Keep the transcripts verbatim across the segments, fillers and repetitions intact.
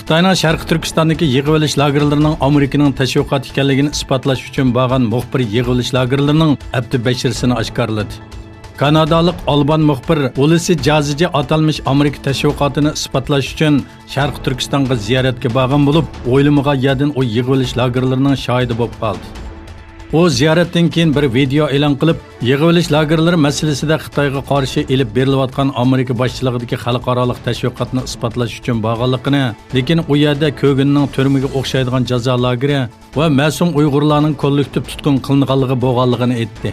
خىتاينىڭ شەرقىي تۈركىستاندىكى يىغىۋېلىش لاگېرلىرىنىڭ ئامېرىكىنىڭ تەشۋىقاتى ئىكەنلىكىنى ئىسپاتلاش ئۈچۈن بارغان مۇخبىر يىغىۋېلىش لاگېرلىرىنىڭ ئەپتى بەشىرىسىنى ئاشكارىلىدى. كانادالىق ئالبان مۇخبىر ئۇلۇسى جازىجى ئاتالمىش ئامېرىكا تەشۋىقاتىنى ئىسپاتلاش ئۈچۈن شەرقىي تۈركىستانغا زىيارەتكە بارغان بولۇپ، ئويلىمىغان يەردىن ئۇ يىغىۋېلىش لاگېرلىرىنىڭ شاھىدى بولۇپ قالدى. ئۇ زىيارەتتىن كېيىن بىر ۋىدېئو ئېلان قىلىپ، يىغىۋېلىش لاگېرلىرى مەسىلىسىدە خىتايغا قارشى ئېلىپ بېرىلىۋاتقان ئامېرىكا باشچىلىقىدىكى خەلقئارالىق تەشۋىقاتنى ئىسپاتلاش ئۈچۈن بارغانلىقىنى، لېكىن ئۇ يەردە كۆگىننىڭ تۈرمىگە ئوخشايدىغان جازا لاگېرى ۋە مەسۇم ئۇيغۇرلارنىڭ كوللېكتىپ تۇتقۇن قىلىنغانلىقى بولغانلىقىنى ئېيتتى.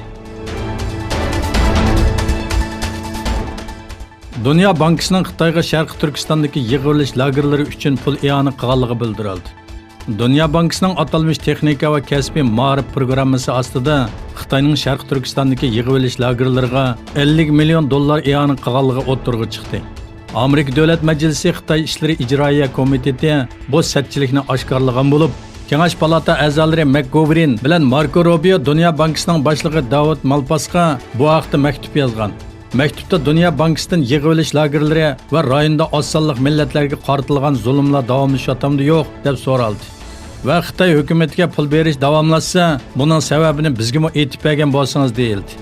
دۇنيا بانكىسىنىڭ خىتايغا شەرقىي تۈركىستاندىكى يىغىۋېلىش لاگېرلىرى ئۈچۈن پۇل ئىئانە قىلغانلىقى بىلدۈرۈلدى. دۇنيا بانكىسىنىڭ ئاتالمىش تېخنىكا ۋە كەسپىي مائارىپ پروگراممىسى ئاستىدا خىتاينىڭ شەرقىي تۈركىستاندىكى يىغىۋېلىش لاگېرلىرىغا ئەللىك مىليون دوللار ئىئانە قىلغانلىقى ئوتتۇرىغا چىقتى. ئامېرىكا دۆلەت مەجلىسى خىتاي ئىشلىرى ئىجرائىيە كومىتېتى بۇ سەتچىلىكنى ئاشكارىلىغان بولۇپ، كېڭەش پالاتا ئەزالىرى مەكگوۋېرىن بىلەن ماركو روبىيو دۇنيا بانكىسىنىڭ باشلىقى داۋۇد مالپاسقا بۇ ھەقتە مەكتۇپ يازغان. مەكتۇپتا دۇنيا بانكىسىدىن يىغىۋېلىش لاگېرلىرى ۋە رايوندا ئاز سانلىق مىللەتلەرگە قارىتىلغان زۇلۇملار داۋاملىشىۋاتامدۇ يوق، دەپ سورالدى. ۋە خىتاي ھۆكۈمىتىگە پۇل بېرىش داۋاملاشسا، بۇنىڭ سەۋەبىنى بىزگىمۇ ئېيتىپ بەرگەن بولسىڭىز، دېيىلدى.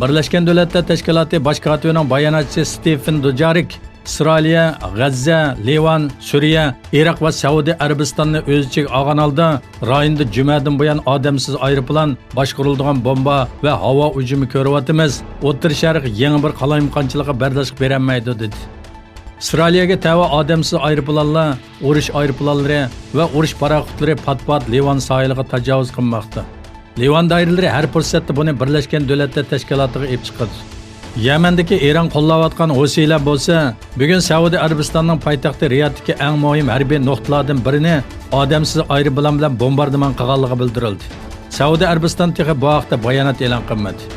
بىرلەشكەن دۆلەتلەر تەشكىلاتى باش كاتىپىنىڭ باياناتچىسى ستېفېن دوجارىك ئىسرائىلىيە، غەززە، لىۋان، سۈرىيە، ئىراق ۋە سەئۇدى ئەرەبىستاننى ئۆز ئىچىگە ئالغان ھالدا، رايوندا جۈمەدىن بۇيان ئادەمسىز ئايروپىلان، باشقۇرۇلىدىغان بومبا ۋە ھاۋا ھۇجۇمى كۆرۈۋاتىمىز. ئوتتۇرا شەرق يېڭى بىر قالايمىقانچىلىققا بەرداشلىق بېرەلمەيدۇ، دېدى. ئىسرائىلىيەگە تەۋە ئادەمسىز ئايروپىلانلار، ئۇرۇش ئايروپىلانلىرى ۋە ئۇرۇش پاراخوتلىرى پات-پات لىۋان ساھىلىغا تاجاۋۇز قىلماقتا. لىۋان دائىرىلىرى ھەر پۇرسەتتە بۇنى بىرلەشكەن دۆلەتلەر تەشكىلاتىغا ئېلىپ چىقىدۇ. يەمەندىكى ئىران قوللاۋاتقان ھوسىيلار بولسا، بۈگۈن سەئۇدى ئەرەبىستاننىڭ پايتەختى رىيادتىكى ئەڭ مۇھىم ھەربىي نۇقتىلاردىن بىرىنى ئادەمسىز ئايروپىلان بىلەن بومباردىمان قىلغانلىقى بىلدۈرۈلدى. سەئۇدى ئەرەبىستان تېخى بۇ ھەقتە بايانات ئېلان قىلمىدى.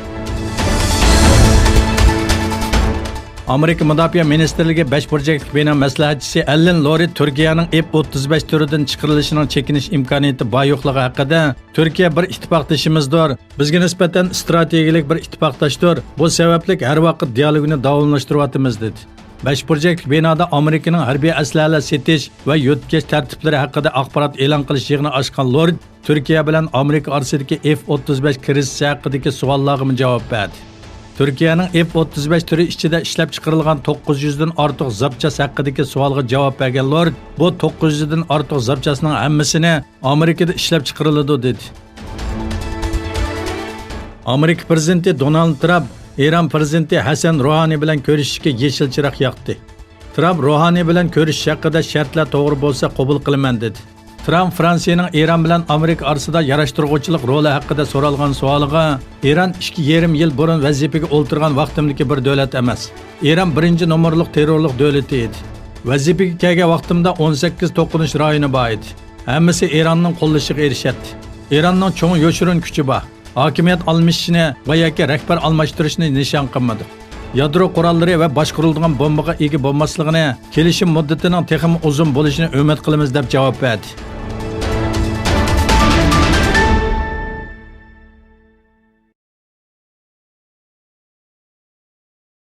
ئامېرىكا مۇداپىئە مىنىستىرلىكى بەش بۇرجەكلىك بىنىنىڭ مەسلىھەتچىسى ئەللېن لورى تۈركىيەنىڭ ئېف ئوتتۇز بەش تۈرىدىن چىقىرىلىشىنىڭ چېكىنىش ئىمكانىيىتى بار يوقلۇقى ھەققىدە، تۈركىيە بىر ئىتتىپاقدىشىمىزدۇر، بىزگە نىسبەتەن ئىستراتېگىيەلىك بىر ئىتتىپاقداشتۇر، بۇ سەۋەبلىك ھەر ۋاقىت دىئالوگنى داۋاملاشتۇرۇۋاتىمىز، دېدى. بەش بۇرجەكلىك بىنادا ئامېرىكىنىڭ ھەربىي ئەسلىھەلەر سېتىش ۋە يۆتكەش تەرتىپلىرى ھەققىدە ئاخبارات ئېلان قىلىش يىغىنى ئاچقان لورد تۈركىيە بىلەن ئامېرىكا ئارىسىدىكى ئېف ئوتتۇز بەش كىرىزىسى ھەققىدىكى سوئاللارغىمۇ جاۋاب بەردى. تۈركىيەنىڭ ئېف ئوتتۇز بەش تۈرى ئىچىدە ئىشلەپچىقىرىلغان توققۇز يۈزدىن ئارتۇق زاپچاس ھەققىدىكى سوئالغا جاۋاب بەرگەن لورد، بۇ توققۇز يۈزدىن ئارتۇق زاپچاسنىڭ ھەممىسىنى ئامېرىكىدا ئىشلەپچىقىرىلىدۇ، دېدى. ئامېرىكا پىرېزىدېنتى دونالد ترامپ ئىران پىرېزىدېنتى ھەسەن روھانى بىلەن كۆرۈشۈشكە يېشىل چىراغ ياقتى. ترامپ روھانى بىلەن كۆرۈشۈش ھەققىدە شەرتلەر توغرا بولسا قوبۇل قىلىمەن، دېدى. ترامپ فرانسىيەنىڭ ئىران بىلەن ئامېرىكا ئارىسىدا ياراشتۇرغۇچىلىق رولى ھەققىدە سورالغان سوئالىغا، ئىران ئىككى يېرىم يىل بۇرۇن ۋەزىپىگە ئولتۇرغان ۋاقتىمدىكى بىر دۆلەت ئەمەس. ئىران بىرىنچى نومۇرلۇق تېررورلۇق دۆلىتى ئىدى. ۋەزىپىگە كەلگەن ۋاقتىمدا ئون سەككىز توقۇنۇش رايونى بار ئىدى. ھەممىسى ئىراننىڭ قوللىشىغا ئېرىشەتتى. ئىراننىڭ چوڭ يوشۇرۇن كۈچى بار. ھاكىمىيەت ئالمىشىشىنى ۋە ياكى رەھبەر ئالماشتۇرۇشنى نىشان قىلمىدۇق. يادرو قوراللىرى ۋە باشقۇرۇلىدىغان بومبىغا ئىگە بولماسلىقىنى، كېلىشىم مۇددىتىنىڭ تېخىمۇ ئۇزۇن بولۇشىنى ئۈمىد قىلىمىز، دەپ جاۋاب بەردى.